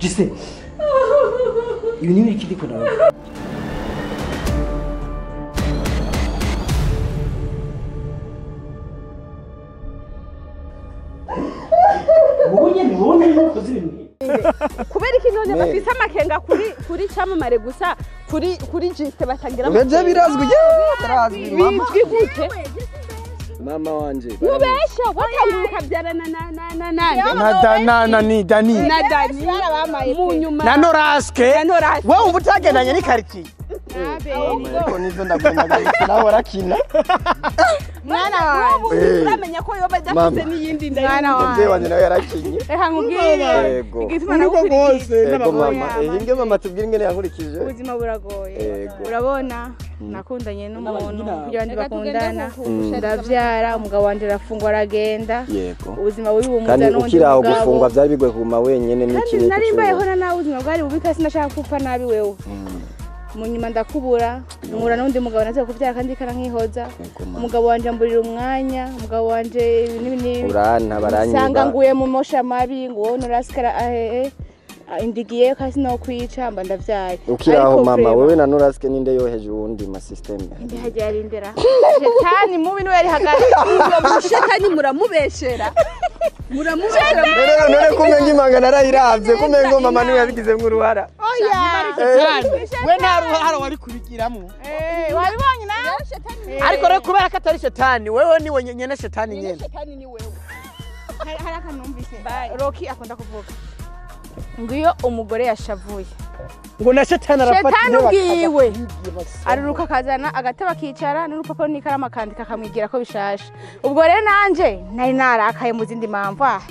Jise ibi ni ibiki ndiko nawe wowe nyene ukoze ibintu kubera iki none bafise amakenga kuri camamare gusa kuri Jiste batangira ngeje birazwi birazwi mama bizwi gute mama wanje ubesha watanguye ukabyarana na na ni Dani na Dani mu nyuma na Noraske wewe umva utagendanye ni quartier ariko nizo ndagomba nawe warakina mwana wanje uramenya ko yoba adafite n'iyindi nda mwana wanje wanje nawe yarakinye reka nkubwire igituma nagukurikije mama inge mama tubwire ingene yankurikije ubuzima buragoye urabona nakundanye n'umuntu kugira ngo bakundana ndavyara umugabo wanje arafungwa aragenda ubuzima bubi bumuza n'undi mugabo kandi ukiraho gufungwa byari bigoye kuguma wenyene n'ikirere nari mbayeho nawe ubuzima bwari bubi kasi nashaka gupfa nabi wewe munyuma ndakubura nkura n'undi mugabo naze kuvyara kandi karankihoza umugabo wanje amburira umwanya umugabo wanje n'ibi uranta baranyiba sanga nguye mu mosha mabi ngo Noraskara ahehe indigiye kasi no kwica mba ndavyaye ukiraho mama wewe na Noraske ninde yoheje uwundi ma system ndi hagiye arindira shetani mubi niwe yari hagati uwo shetani muramubeshera muramubeshera none kumenga imanga narayiravye kumengo mama niwe yabigizemwo uruhara oya we nta ruhara wari kubigiramwo wabibonye nawe ariko rero kubera ko atari shetani wewe niwe nyene shetani nyene shetani ni wewe hari akanumvise Roki akunda kuvuga ngiyo umugore yashavuye ngo na shetani arafata shetani ubwiwe aruruka akazana agatebe akicara n'urupapuro n'ikaramu akandika akamwigira ko bishashe ubwo rero nanje nari narakaye mu zindi mpamvu aha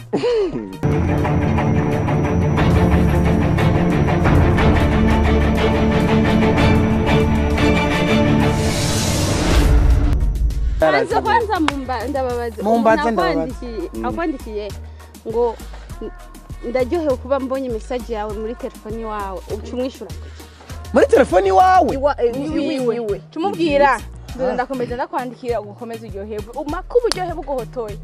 kwanza ndababaza mumbaze ndababaza akwandikiye ngo ndaryohewe kuba mbonye message yawe muri telefoni wawe uca umwishura muri telefoni wawe iwiwe tumubwira ndakomeza ndakwandikira ugukomeza uryoherwe umaka uburyohe buguhotoye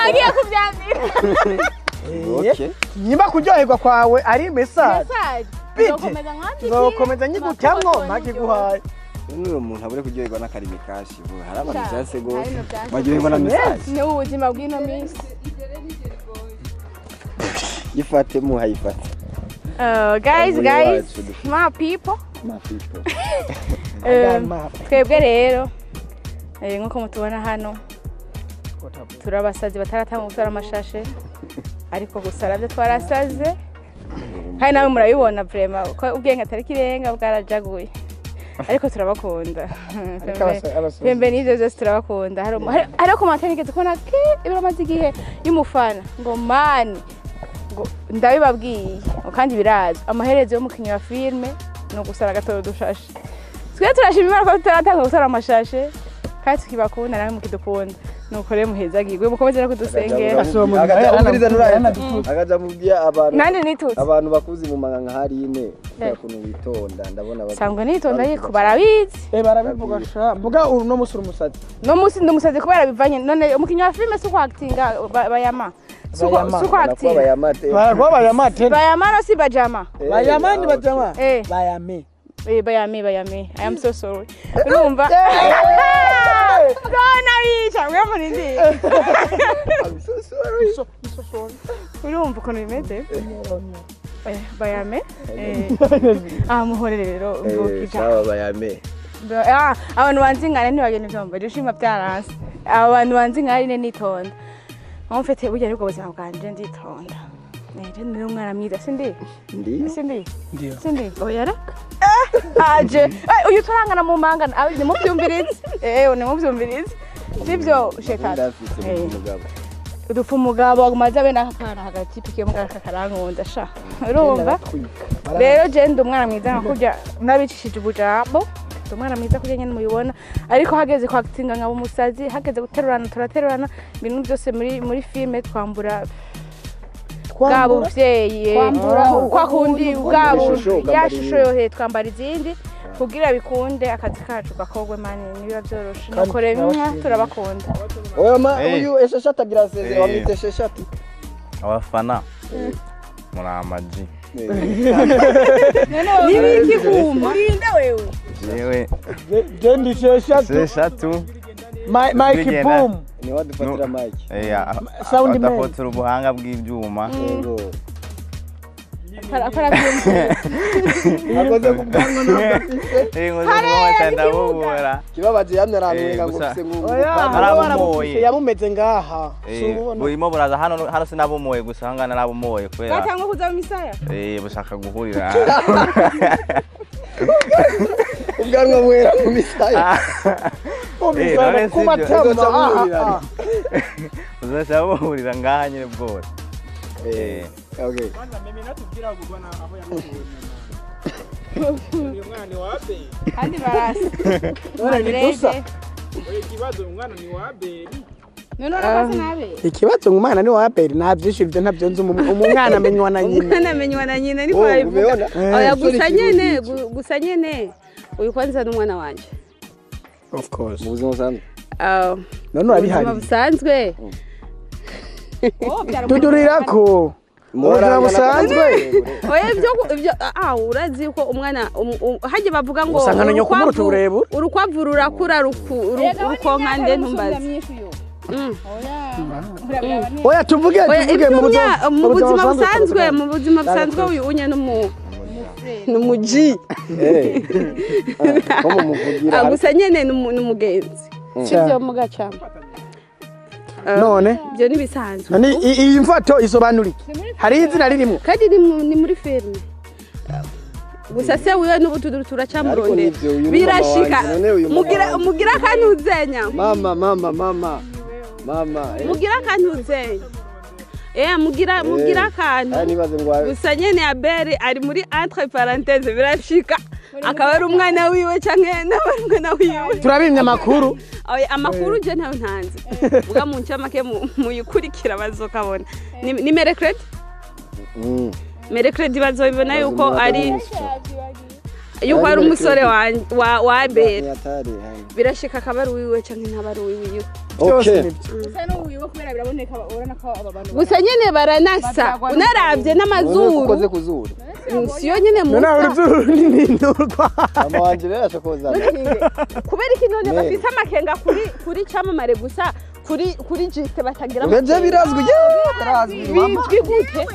agiye kubyandika nyimba kuryoherwa kwawe ari message nzokomeza nyigutamwo mpakiguhaye n'uwo muntu abure kuryoherwa n'akarimi kashi hari abantu byanse gose baryoherwa na message ni ubuzima bw'ino minsi gifate muhayifate guys my people twebwe rero nk'uko mutubona hano turabasazi bataratanga gutora amashashe ariko gusa arabyo twarasaze kandi nawe murabibona vraiment ko ubwenge atari kirenga bwarajaguye ariko turabakunda pembe n'ivyo vyose turabakunda hariho komantere nigeze kubona ke ibiramaze igihe y'umufana ngo mani ngo ndabibabwiye kandi birazwi amaherezo y'umukinyi wa filime ni ugusara agatoro dushashe twe turashima Imana ko tutaratanga gutora amashashe kandi tukibakunda namwe mukidukunda nuko rero muhezagirwe mukomeze no kudusengera agaja mubwiye abantu nande nitutse abantu bakuzi mu manga nka harine kubera kuntu witonda ndabona sangwe nitonda ariko barabizi barabivuga sha mbuga uru no musi umusazi no musi ndi umusazi kubera bivanye none umukinyi wa filime si ukwactinga bayama suko acting bayamate bayama no si bajama bayama ni bajama bayame bayame I am so sorry urumva Gona wica mwe murindi I'm so sorry so sorry urumva ukuntu bimeze bayame muhore rero sawa bayame abantu banzi nkane ntibagenda ivyombo je shima byaranse abantu banzi nkane nitonda aho mfite burya ariko ubuzima bwanje nditonda neje ndi umwana mwiza sindi sindi sindi oya reka aje uyu turangana mu manga ni muvyumvirize ni muvyumvirize sivyo shetani udupfa umugabo agumaze abe n'aka kana hagati pikiye mu kakarankunza sha urumva rero je ndi umwana mwiza nka nabicishije ubujambo ndi umwana mwiza kurya nyene mubibona ariko hageze kwa actinga nkaba umusazi hageze guterurana turaterurana ibintu byose muri filime twambura bwa buvyeyi kwa kundi bwa ya shusho yohe twambara izindi kugira bikunde akazi kacu gakogwe mani nibiba byoroshe nukore bimwe turabakunda oya ma uyu esheshatu agira seze wamwita esheshatu Abafana muri amaji. Nibiki kuma urinda wewe. Jewe Jendi sheshatu. Mike boom. Ni wadufatira Mike. Sound man. Adafotora ubuhanga bw'ibyuma. Yego. Akora byumva. Akoze ku bwanwa n'afise. Ngo ndabubura. Kibabaje yamye aramwenga ngo mfise ngo narabumoye. Yamumeze ngaha. Burimo buraza hano hano sinabumoye gusa hangana narabumoye kubera. Batangwa kuza mu misaya. Bushaka guhurira. Ubwanwa bwera mu misaya. Ubwanwa kumatama. Uzacha buhurira ngaha nyine bwose. Okay. Kwanza mimi natubwira kugwana aho yamukuye. Uyu mwana ni wa Abeli. Kandi barasa. None ni dusa. Oye kibazo umwana ni wa Abeli. None urakoze nabe. Ikibazo umwana ni wa Abeli nta byinshi ibyo ntabyo nzi umwana amenywa na nyina. Umwana amenywa na nyina niko babivuga. Oya gusa nyene uyu kwanza n'umwana wanje. Of course. Mu buzima busanzwe. None urabihari. Mu busanzwe. Tudurirako. Mubuzima busanzwe. Oya ibyo urazi ko umwana haje bavuga ngo urukwavu rurakura rukonka nde ntumbaze. Oya tuvuge mu buzima busanzwe mu buzima busanzwe uyu unye n'umuji. Ko mumuvugira. Gusa nyene n'umugenzi. Sivyo mugacama. None ibyo ni bisanzwe. None iyi mfato isobanura iki? Hari izina ririmo. Kandi ni muri filme. Gusa se wiwe n'ubu turacamurondera. Birashika. Mugira kantuzenya. Mama mama mama. Mama. Mugira kantuzenya. Mugira kantu. Gusa nyene Abeli ari muri entre parenthèses birashika. Akaba ari umwana wiwe canke n'abari umwana wiwe. Turabimye amakuru. Oya amakuru je ntayo ntanze. Muga mu ncamake muyikurikira bazokabona. Ni Merecred? Merecred bazobibona yuko ari yuko ari umusore wa Abeli. Birashika akaba ari wiwe canke ntabari wiwe. Okay. Gusa n'uwiwe kubera biraboneka urana ko aba bantu. Gusa nyene baranasa unaravye n'amazuru. Ukoze kuzuru. Siyo nyene musa. None uruzuru ni ndurwa. Mama wanje rero ashokoza. Kubera iki none bafise amakenga kuri camamare gusa kuri jiste batagira. Nje birazwi birazwi mama. Bizwi gute?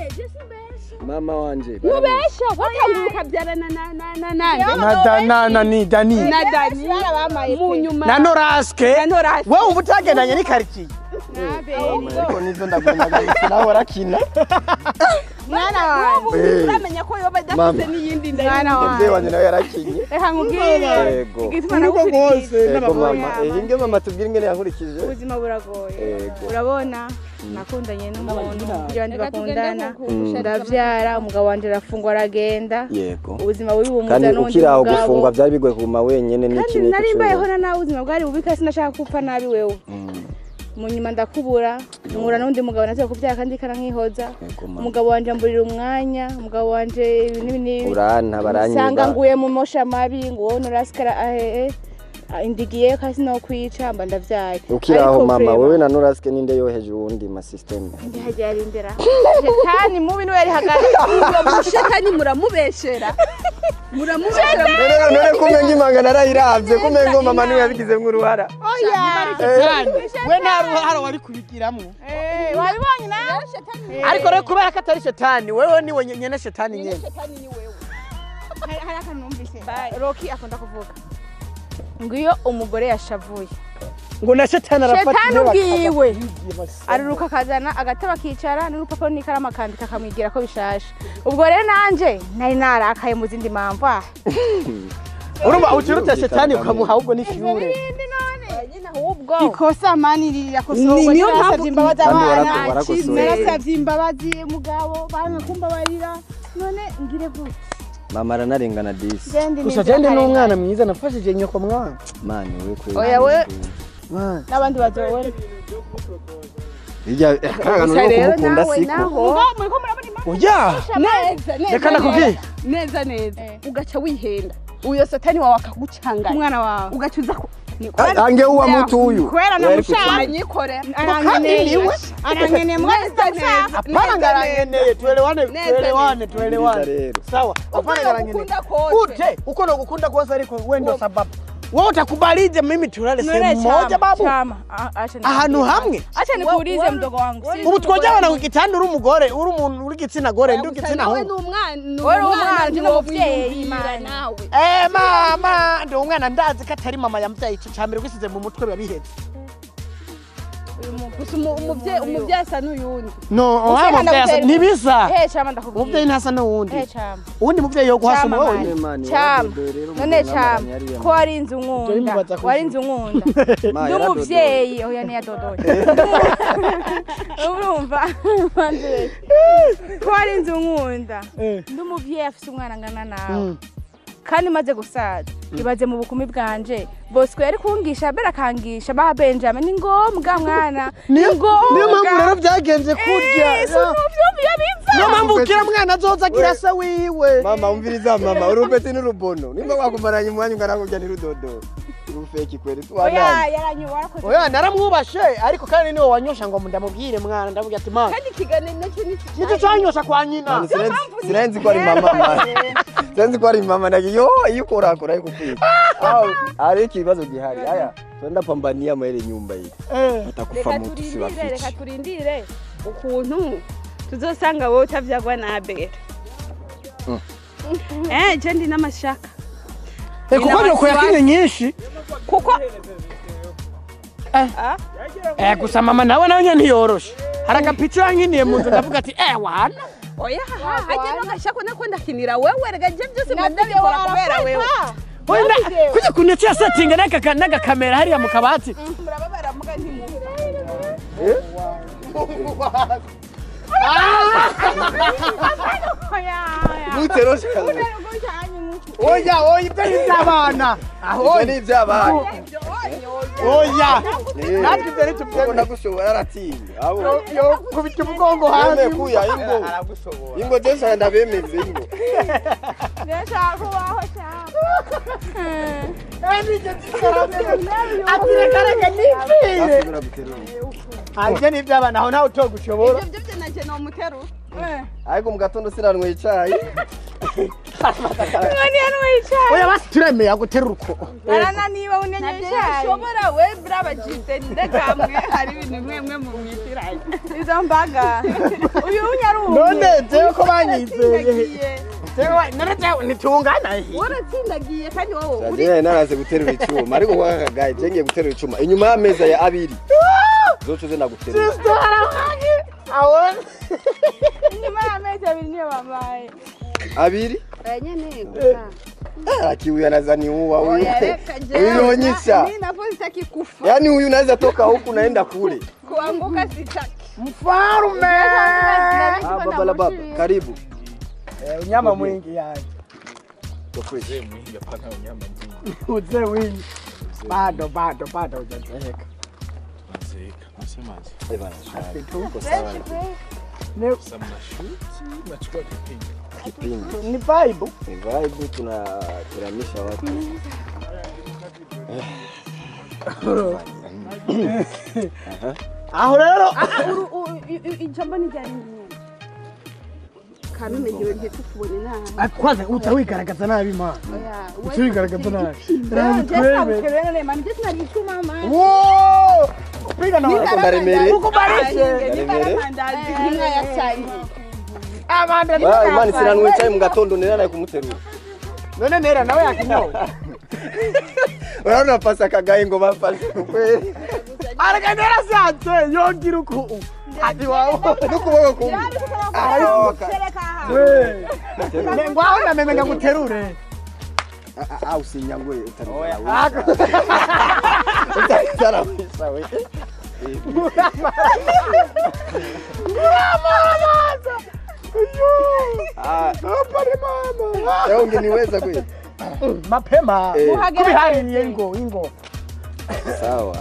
Mama wanje. Nubesha watanguka byarana na na na ni Dani. Na Dani. Mu nyuma. Na Noraske. Wewe umva utagendanye ni quartier. Ariko nizo ndagomba nawe warakina. Mwana wanje. Uramenya ko yoba adafite n'iyindi nda. Mwana wanje. Mzee wanje nawe yarakinye. Reka nkubwire. Yego. Igituma nagukurikije. Yego mama. Inge mama tubwire ingene yankurikije. Ubuzima buragoye. Urabona nakundanye n'umuntu kugira ngo bakundana. Ndavyara umugabo wanje arafungwa aragenda. Yego. Ubuzima bubi bumuza n'undi. Kandi ukiraho gufungwa byari bigoye kuguma wenyene n'iki n'iki. Nari mbayeho na nawe ubuzima bwari bubi kandi sinashaka gupfa nabi wewe. Munyuma ndakubura nkura n'undi mugabo naze kubyara kandi karankihoza. Umugabo wanje amburira umwanya, umugabo wanje ibi n'ibi. Uranta baranyiba. Sanga nguye mu mosha mabi ngo wowe nurasikara indigiye kasi no kwica mba ndavyaye. Ukiraho mama wewe na Noraske ninde yoheje uwundi ma system. Ndi hagiye arindera. Shetani mubi niwe yari hagati. Uwo shetani muramubeshera. Muramubeshera. None kumenga imanga narayiravye kumengo mama niwe yabigizemwo uruhara. Oya. We nta ruhara wari kubigiramwo. Wabibonye nawe? Ariko rero kubera ko atari shetani wewe niwe nyene shetani nyene. Shetani ni wewe. Hari akantu numvise. Roki akunda kuvuga. Ngiyo umugore yashavuye ngo na shetani arafata shetani ubwiwe aruruka akazana agatebe akicara n'urupapuro n'ikaramu akandika akamwigira ko bishasha. Ubwo rero nanje nari narakaye mu zindi mpamvu. Urumva uciruta shetani ukamuha ahubwo n'ishure. Ikosa mani rirakosorwa. Niyo mpamvu imbabazi abana narasavye imbabazi mugabo banga kumbabarira none ngire gute. Mama aranarengana disi. Gusa jende n'umwana mwiza nafashije nyoko mwana. Mani we kwe. Oya we. N'abandi bazowe. Ijya kagano no kumukunda siko. Oya. Neza neza. Reka nakubwiye. Neza neza. Ugaca wihenda. Uyo satani wawe akagucanganya. Umwana wawe. Ugaca uza Angeua mtu huyu. Kwera namushaka. Anyikore. Arangeneye. Arangeneye mwese neza. Hapana ngarangeneye, tuelewane tuelewane tuelewane. Sawa. Hapana ngarangeneye. Ute, uko ndo kukunda kwanza ariko wewe ndo sababu. Wewe utakubalije mimi tulale sehemu moja babu? Ahantu hamwe? Acha nikuulize mdogo wangu. Ubu twojabana ku gitanda uri umugore, uri umuntu uri gitsina gore, ndi gitsina hungu. Wewe umwana ndi umuvyeyi nawe. Eh mama, ndi umwana ndazi ko atari mama yamvyaye ico cambere kwisize mu mutwe biba biheze. Gusa umuvyeyi asa n'uyundi. No, umuvyeyi ntibisa. Eh chama ndakubwira. Umuvyeyi ntasa n'uwundi. Eh chama. Uwundi muvyeyi yo guhasa wewe. Chama. None chama. Ko ari inzu nkunda. Wari inzu nkunda. Ndi umuvyeyi oya ni yadodoye. Urumva? Ko ari inzu nkunda. Ndi umuvyeyi afise umwana angana nawe. Kandi maze gusaza ibaze mu bukumi bwanje Bosco yari kungisha bera kangisha ba Benjamin ni ngombwa mwana ni ngombwa. Niyo mpamvu rero byagenze kurya. Niyo mpamvu ukira mwana azoza agira se wiwe. Mama umviriza mama urupeti n'urubono nimba wakumaranye umwanya ungana kurya ntirudodo urufeki kweli oya yaranyu warakoze. Oya naramwubashe ariko kandi niwe wanyosha ngo ndamubwire mwana ndavuga ati mama kandi kigane nacyo nico cyanyosha kwa nyina. Sirenzi ko ari mama mama. Sirenzi ko ari mama ndagi yo iyo ukora akora yuko kwiga. Au ari ikibazo gihari haya twenda pambania mwele nyumba hii. Atakufa mtu siwafichi. Reka turindire ukuntu tuzosanga wowe utavyagwa na Abel. Eh je ndi n'amashaka. Kuko nyoko yakinye nyinshi kuko gusa mama nawe nawe ntiyoroshe. Hari agapica yankiniye mu nzu ndavuga ati wana. Oya haje no gashako nako ndakinira wewe rega je byose ndabikora kubera wewe. Oya kujya kunetya setting n'aka kamera hariya mu kabati. Murababara muga ntimu. Muteroshe. Oya oya ibyo ni iby'abana. Aho ni iby'abana. Oya natwe ibyo ntitubyemera. Nagushobora aratinya. Abo yo kubita umugongo hanze kuya ingo. Ingo jesha ndabemeze ingo. Ndashaka kubaho cyane. Atirekareka nipfire. Ibyo ni iby'abana aho nawe utogushobora. Ibyo byo nanje no muterura. Ariko mu gatondo siranyweye icayi. Mwani yanyweye icayi. Oya basi turemeye aguterura uko. Arananiwe unenye icayi. Ushobora we braba jite ndekamwe hari ibintu mwemwe mu mwitiranye. Izo mbaga. Uyu unyarume. None jewe ko banyizeye. Jewe none jewe nitungana he. Waratsindagiye kandi wowe uri. Jewe naraze guterura icuma ariko kwa kagaye je ngiye guterura icuma inyuma y'ameza ya abiri. Zocuze naguterura. Sister arahangi. Awon. Inyuma y'ameza abiri niyo bamaye. Abiri? Nyene gusa. Lakini huyu anaweza niua huyu. Huyu onyesha. Mimi napo sitaki kufa. Yaani huyu unaweza toka huku naenda kule. Kuanguka sitaki. Mfalme. Baba la baba, karibu. Unyama mwingi yani. Kwa kweli mwingi hapana unyama mwingi. Uzee mwingi. Bado bado bado hujazeeka. Nazeeka. Nasemaje? Eh bana. Tuko sawa. Sasa mnashuti, mnachukua kipindi. Kipindi. Ni vibe. Ni vibe tunateramisha watu. Aho rero ijambo ni ryari nyine. Kameme ngiwe ntitukubone nabi. Kwanza utawigaragaza nabi ma. Utawigaragaza nabi. Wow! Piga na ndaremere. Ukubarishe. Abanda Imana siranwe cyayi mu gatondo nera naye kumuterura. None nera nawe yakinyowe. Urabona pasa kagaye ngo bafashe kweli. Araganera sanze yogira uku. Ati wawo n'ukuboko kumwe. We. Ngwaho na meme ngaguterure. Usinyangwe utanira. Utanira we. Muramaza. Hapa ni mama. Leo ungeniweza kweli. Mapema. Kubihariye ingo ingo. Sawa.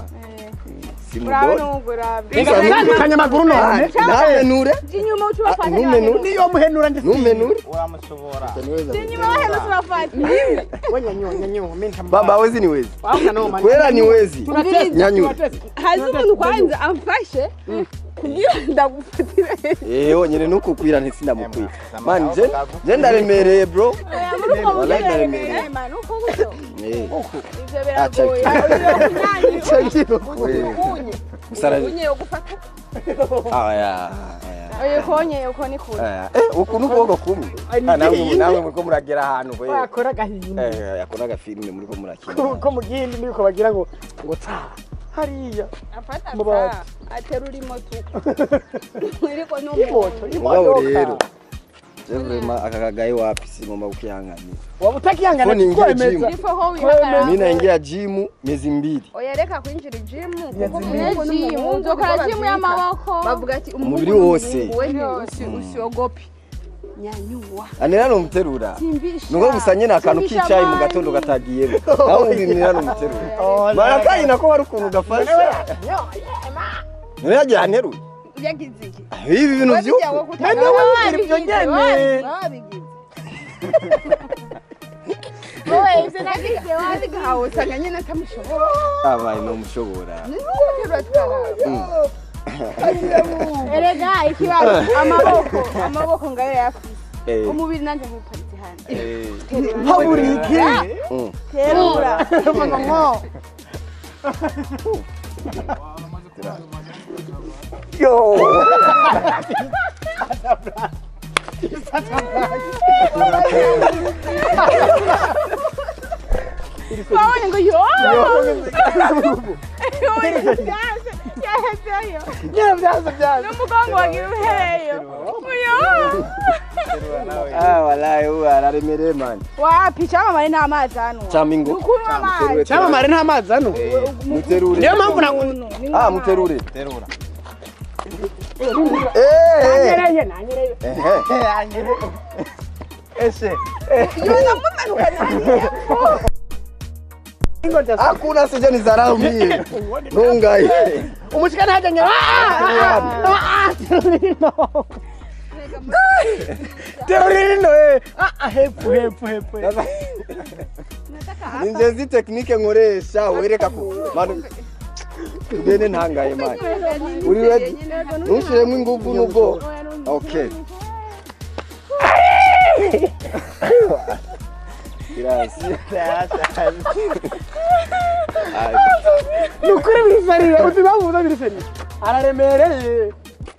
Tandukanya amaguru none. Namenure. Inyuma ucubafata. Numenure. Niyo muhenura ndi. Numenure. Uramushobora. Inyuma wahenura ubafata. Wewe nyanyo mimi Baba wezi ni wezi. Kwera ni wezi. Nyanyura. Hazi umuntu kwanza amfashe kugira ndagufatira. Nyine nukukwira ntisindamukwira. Man je ndaremereye bro. Wallahi ndaremereye. Man uko gutyo. Ivyo biragoye. Unye ugufata. Aya. Oyo konye uko ni kure. Uku nukuboko kumwe. Namwe muriko muragera ahantu kwe. Akora gahimba. Akora gafilme muriko murakina. Ko mugindi niko bagira ngo tsa. Hariya. Afata tsa. Aterura imoto. Iriko no imoto. Imoto rero. Je vraiment akakagaye wapi singomba kukihanganira. Waba utakihangana kwemeza. Mimi naingia gym miezi 2. Oya reka kwinjira gym kuko gym uzokora gym y'amaboko. Bavuga ati umubiri wose usiogopi. Nyanyuwa. Anera no muterura. Nuko gusa nyene akantu kicayi mu gatondo katagiyemo. Naho ubimira no muterura. Marakayi nako hari ukuntu gafasha. None yagiye anterura. Yagize iki? Ibi bintu vyuko. None wewe ibyo nyene. Wowe ivyo nagize wazigawe usanga nyene atamushobora. Abaye no mushobora. Nuterura tukaraba. Erega ikibazo amaboko ngayo yafise. Umubiri nanje nkuparitse hano. Haburiki. Terura. Mama. Yo. Wabonye ngo yo. Yahezeyo. Byaze. N'umugongo wagira uheyo. Yo. Wallahi ubu araremereye man. Wapi cyamamare nta mazi hano. Chamingo. Cyamamare nta mazi hano. Muterure. Niyo mpamvu nangu. Muterure. Terura. Nanyereye. Ese. Yo namumanuka nani. Hakuna sije ni dharau mimi. Nungai. Umushikana haja nya. Terorino. Hepu. Ninjezi technique nkoresha wereka ku manu. Tugende ntangaye man. Uri ready? Ntushiremo ingufu nubwo. Okay. Nukuri birifarira uzibavuza birifarira. Araremereye.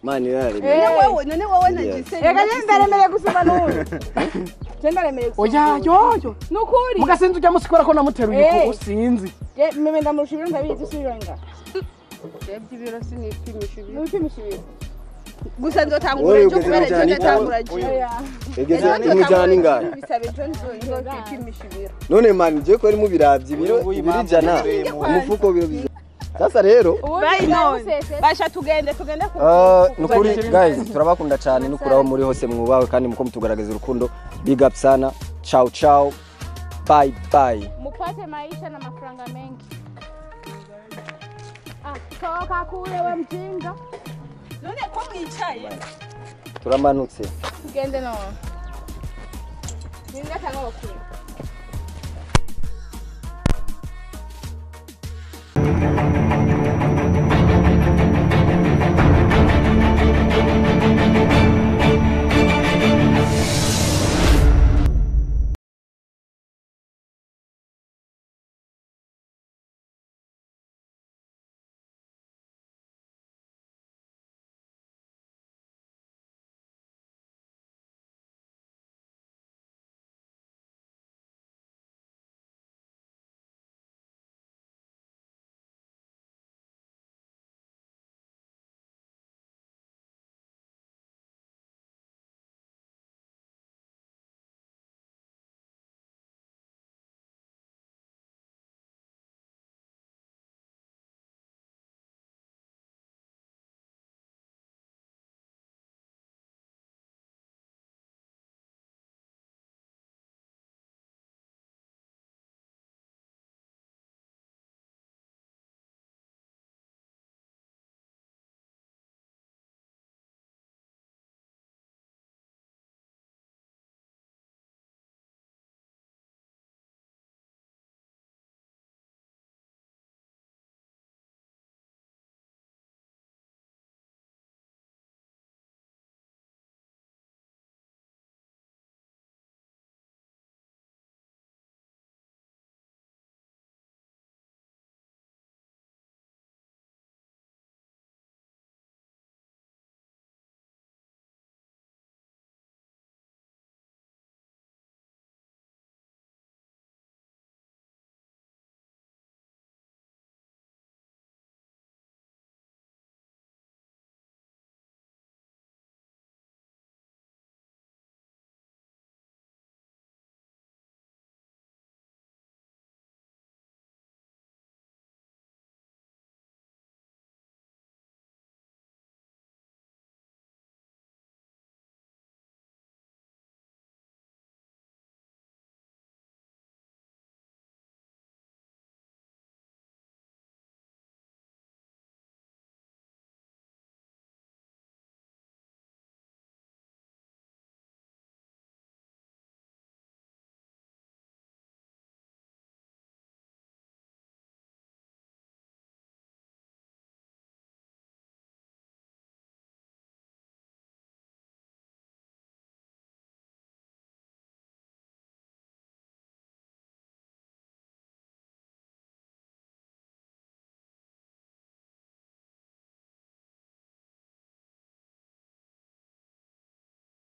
Mani araremereye. None wowe nagise. Reka je ndaremereye gusumba n'uyu. Je ndaremereye gusumba. Oya yoyo. Nukuri. Mugasinzi ujya musikora ko namuteruye ko usinzi. Je meme ndamurusha ibiro ndabizi usibirenga. Je by'ibiro sinipimisha ibiro. Nupimisha ibiro. Gusa nzotangura ejo kubera ejo ndatangura ejo. Egeze imujana ningahe? Bisabe ejo nzokwipimisha ibiro. None man je ko ari mu biravyi ibiro ibijana umufuko biro bijana. Sasa rero bye none. Basha tugende ku. Nukuri guys turabakunda cyane nukuraho muri hose mwubawe kandi muko mutugaragaza urukundo. Big up sana. Ciao ciao. Bye bye. Mupate maisha na mafaranga mengi. Toka kule we mjinga. None ko mwicaye. Turamanutse. Tugende no. Ninga tanga bakuru.